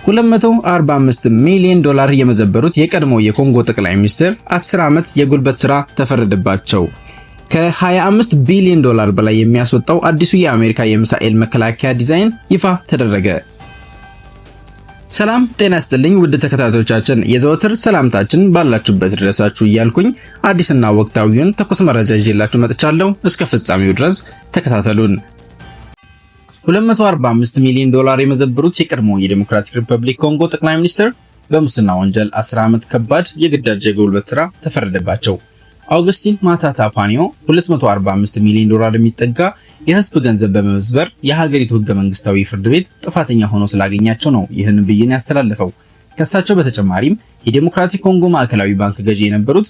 245 ሚሊዮን ዶላር የመዘበሩት የቀድሞ የኮንጎ ጠቅላይ ሚኒስትር 10 ዓመት የጉልበት ሥራ ተፈረደባቸው። ከ25 ቢሊዮን ዶላር በላይ የሚያስወጣው አዲሱ የአሜሪካ የሚሳኤል መከላከያ ዲዛይን ይፋ ተደረገ። ሰላም ጤና ይስጥልኝ ውድ ተከታታዮቻችን፣ የዘወትር ሰላምታችን ባላችሁበት ድረሳችሁ እያልኩኝ አዲስና ወቅታዊውን ትኩስ መረጃ ይዤላችሁ መጥቻለሁ። እስከ ፍጻሜው ድረስ ተከታተሉን። 245 ሚሊዮን ዶላር የመዘበሩት የቀድሞ የዴሞክራቲክ ሪፐብሊክ ኮንጎ ጠቅላይ ሚኒስትር በሙስና ወንጀል 10 ዓመት ከባድ የግዳጅ የጉልበት ስራ ተፈረደባቸው። አውግስቲን ማታታ ፓኒዮ 245 ሚሊዮን ዶላር የሚጠጋ የህዝብ ገንዘብ በመመዝበር የሀገሪቱ ህገ መንግስታዊ ፍርድ ቤት ጥፋተኛ ሆኖ ስላገኛቸው ነው ይህን ብይን ያስተላለፈው። ከሳቸው በተጨማሪም የዴሞክራቲክ ኮንጎ ማዕከላዊ ባንክ ገዢ የነበሩት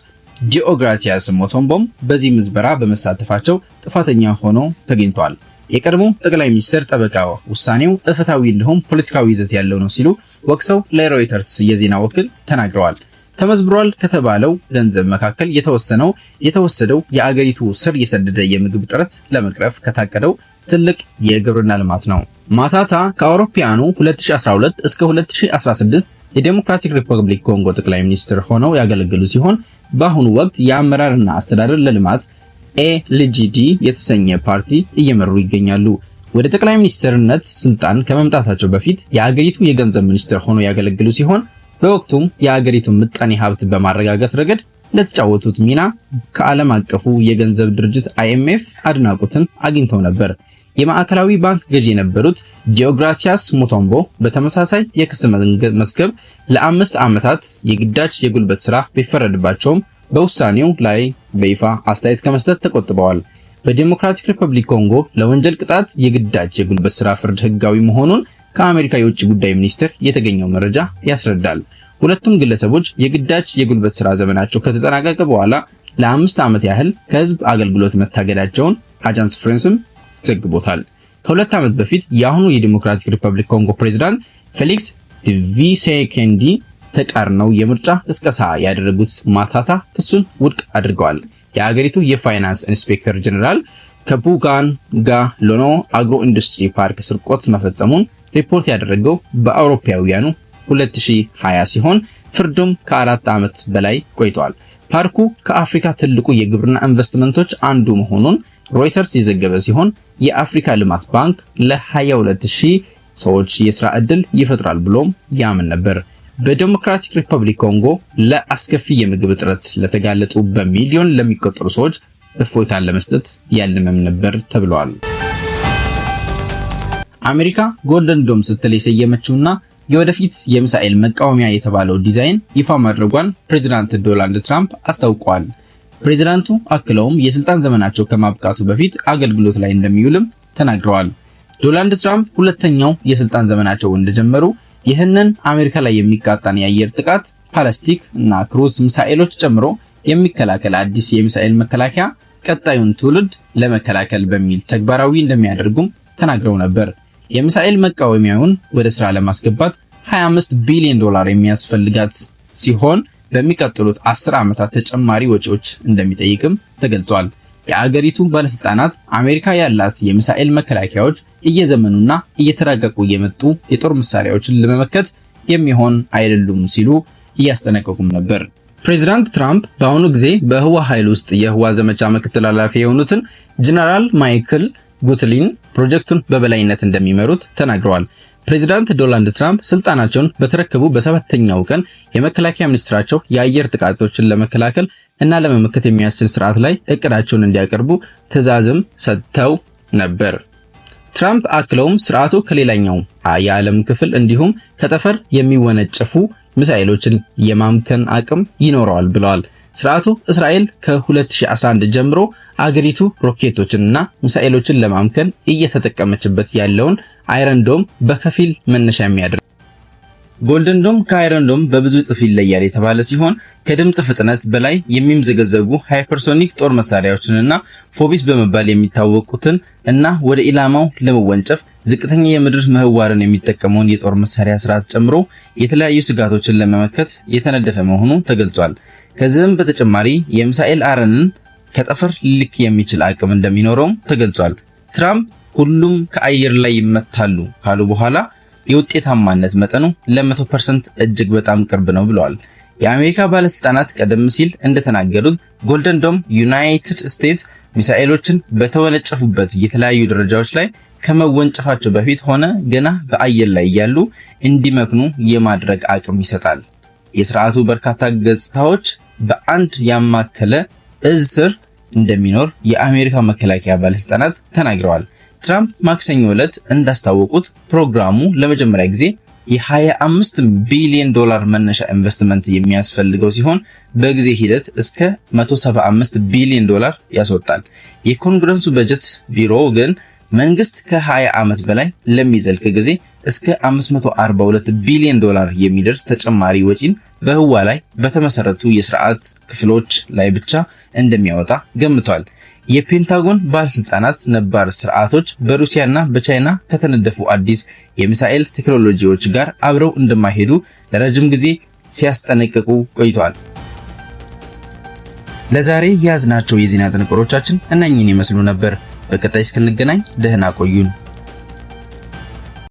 ዲኦግራቲያስ ሞቶምቦም በዚህ ምዝበራ በመሳተፋቸው ጥፋተኛ ሆኖ ተገኝቷል። የቀድሞ ጠቅላይ ሚኒስትር ጠበቃ ውሳኔው ኢፍትሐዊ እንዲሁም ፖለቲካዊ ይዘት ያለው ነው ሲሉ ወቅሰው ለሮይተርስ የዜና ወኪል ተናግረዋል። ተመዝብሯል ከተባለው ገንዘብ መካከል የተወሰነው የተወሰደው የአገሪቱ ስር የሰደደ የምግብ እጥረት ለመቅረፍ ከታቀደው ትልቅ የግብርና ልማት ነው። ማታታ ከአውሮፓውያኑ 2012 እስከ 2016 የዴሞክራቲክ ሪፐብሊክ ኮንጎ ጠቅላይ ሚኒስትር ሆነው ያገለገሉ ሲሆን፣ በአሁኑ ወቅት የአመራርና አስተዳደር ለልማት ኤልጂዲ የተሰኘ ፓርቲ እየመሩ ይገኛሉ። ወደ ጠቅላይ ሚኒስትርነት ስልጣን ከመምጣታቸው በፊት የአገሪቱ የገንዘብ ሚኒስትር ሆነው ያገለገሉ ሲሆን፣ በወቅቱም የአገሪቱን ምጣኔ ሀብት በማረጋጋት ረገድ ለተጫወቱት ሚና ከዓለም አቀፉ የገንዘብ ድርጅት አይኤምኤፍ አድናቆትን አግኝተው ነበር። የማዕከላዊ ባንክ ገዢ የነበሩት ዲኦግራቲያስ ሙቶምቦ በተመሳሳይ የክስ መዝገብ ለ5 ዓመታት የግዳጅ የጉልበት ስራ ቢፈረድባቸውም በውሳኔው ላይ በይፋ አስተያየት ከመስጠት ተቆጥበዋል። በዴሞክራቲክ ሪፐብሊክ ኮንጎ ለወንጀል ቅጣት የግዳጅ የጉልበት ስራ ፍርድ ህጋዊ መሆኑን ከአሜሪካ የውጭ ጉዳይ ሚኒስቴር የተገኘው መረጃ ያስረዳል። ሁለቱም ግለሰቦች የግዳጅ የጉልበት ስራ ዘመናቸው ከተጠናቀቀ በኋላ ለ5 ዓመት ያህል ከህዝብ አገልግሎት መታገዳቸውን አጃንስ ፍራንስም ዘግቦታል። ከ2 ዓመት በፊት የአሁኑ የዲሞክራቲክ ሪፐብሊክ ኮንጎ ፕሬዝዳንት ፌሊክስ ቲሺሴኬዲ ተቃርነው የምርጫ ቅስቀሳ ያደረጉት ማታታ ክሱን ውድቅ አድርገዋል። የአገሪቱ የፋይናንስ ኢንስፔክተር ጀነራል ከቡጋንጋ ሎኖ አግሮ ኢንዱስትሪ ፓርክ ስርቆት መፈጸሙን ሪፖርት ያደረገው በአውሮፓውያኑ 2020 ሲሆን፣ ፍርዱም ከ4 ዓመት በላይ ቆይቷል። ፓርኩ ከአፍሪካ ትልቁ የግብርና ኢንቨስትመንቶች አንዱ መሆኑን ሮይተርስ የዘገበ ሲሆን፣ የአፍሪካ ልማት ባንክ ለ22,000 ሰዎች የስራ ዕድል ይፈጥራል ብሎም ያምን ነበር። በዴሞክራቲክ ሪፐብሊክ ኮንጎ ለአስከፊ የምግብ እጥረት ለተጋለጡ በሚሊዮን ለሚቆጠሩ ሰዎች እፎይታን ለመስጠት ያለመም ነበር ተብሏል። አሜሪካ Golden Dome ስትል የሰየመችውና የወደፊት የሚሳኤል መቃወሚያ የተባለው ዲዛይን ይፋ ማድረጓን ፕሬዚዳንት ዶናልድ ትራምፕ አስታውቀዋል። ፕሬዚዳንቱ አክለውም የስልጣን ዘመናቸው ከማብቃቱ በፊት አገልግሎት ላይ እንደሚውልም ተናግረዋል። ዶናልድ ትራምፕ ሁለተኛው የስልጣን ዘመናቸው እንደጀመሩ ይህንን አሜሪካ ላይ የሚቃጣን የአየር ጥቃት ባላስቲክ እና ክሩዝ ሚሳኤሎች ጨምሮ የሚከላከል አዲስ የሚሳኤል መከላከያ ቀጣዩን ትውልድ ለመከላከል በሚል ተግባራዊ እንደሚያደርጉም ተናግረው ነበር። የሚሳኤል መቃወሚያውን ወደ ስራ ለማስገባት 25 ቢሊዮን ዶላር የሚያስፈልጋት ሲሆን፣ በሚቀጥሉት 10 ዓመታት ተጨማሪ ወጪዎች እንደሚጠይቅም ተገልጿል። የአገሪቱ ባለስልጣናት አሜሪካ ያላት የሚሳኤል መከላከያዎች እየዘመኑና እየተራቀቁ የመጡ የጦር መሳሪያዎችን ለመመከት የሚሆን አይደሉም ሲሉ እያስጠነቀቁም ነበር። ፕሬዚዳንት ትራምፕ በአሁኑ ጊዜ በህዋ ኃይል ውስጥ የህዋ ዘመቻ ምክትል ኃላፊ የሆኑትን ጀነራል ማይክል ጉትሊን ፕሮጀክቱን በበላይነት እንደሚመሩት ተናግረዋል። ፕሬዚዳንት ዶናልድ ትራምፕ ስልጣናቸውን በተረከቡ በሰባተኛው ቀን የመከላከያ ሚኒስትራቸው የአየር ጥቃቶችን ለመከላከል እና ለመመከት የሚያስችል ስርዓት ላይ እቅዳቸውን እንዲያቀርቡ ትዕዛዝም ሰጥተው ነበር። ትራምፕ አክለውም ስርዓቱ ከሌላኛው የዓለም ክፍል እንዲሁም ከጠፈር የሚወነጨፉ ሚሳኤሎችን የማምከን አቅም ይኖረዋል ብለዋል። ስርዓቱ እስራኤል ከ2011 ጀምሮ አገሪቱ ሮኬቶችንና ሚሳኤሎችን ለማምከን እየተጠቀመችበት ያለውን Iron Dome በከፊል መነሻ የሚያደርግ። Golden Dome ከ Iron Dome በብዙ እጥፍ ይለያል የተባለ ሲሆን፣ ከድምጽ ፍጥነት በላይ የሚምዘገዘጉ hypersonic ጦር መሳሪያዎችንና ፎቢስ በመባል የሚታወቁትን እና ወደ ኢላማው ለመወንጨፍ ዝቅተኛ የምድር ምህዋርን የሚጠቀመውን የጦር መሳሪያ ስርዓት ጨምሮ የተለያዩ ስጋቶችን ለመመከት የተነደፈ መሆኑ ተገልጿል። ከዚህም በተጨማሪ የሚሳኤል አረርን ከጠፈር ሊልክ የሚችል አቅም እንደሚኖረውም ተገልጿል። ትራምፕ ሁሉም ከአየር ላይ ይመታሉ ካሉ በኋላ የውጤታማነት መጠኑ ለ100% እጅግ በጣም ቅርብ ነው ብለዋል። የአሜሪካ ባለስልጣናት ቀደም ሲል እንደተናገሩት ጎልደን ዶም ዩናይትድ ስቴትስ ሚሳኤሎችን በተወነጨፉበት የተለያዩ ደረጃዎች ላይ ከመወንጨፋቸው በፊት ሆነ ገና በአየር ላይ እያሉ እንዲመክኑ የማድረግ አቅም ይሰጣል። የስርዓቱ በርካታ ገጽታዎች በአንድ ያማከለ እዝ ስር እንደሚኖር የአሜሪካ መከላከያ ባለስልጣናት ተናግረዋል። ትራምፕ ማክሰኞ ዕለት እንዳስታወቁት ፕሮግራሙ ለመጀመሪያ ጊዜ የ25 ቢሊዮን ዶላር መነሻ ኢንቨስትመንት የሚያስፈልገው ሲሆን በጊዜ ሂደት እስከ 175 ቢሊዮን ዶላር ያስወጣል። የኮንግረሱ በጀት ቢሮ ግን መንግስት ከ20 ዓመት በላይ ለሚዘልቅ ጊዜ እስከ 542 ቢሊዮን ዶላር የሚደርስ ተጨማሪ ወጪን በህዋ ላይ በተመሰረቱ የስርዓት ክፍሎች ላይ ብቻ እንደሚያወጣ ገምቷል። የፔንታጎን ባለስልጣናት ነባር ስርዓቶች በሩሲያና በቻይና ከተነደፉ አዲስ የሚሳኤል ቴክኖሎጂዎች ጋር አብረው እንደማይሄዱ ለረጅም ጊዜ ሲያስጠነቅቁ ቆይተዋል። ለዛሬ የያዝናቸው የዜና ጥንቅሮቻችን እነኚህን ይመስሉ ነበር። በቀጣይ እስክንገናኝ ደህና ቆዩን።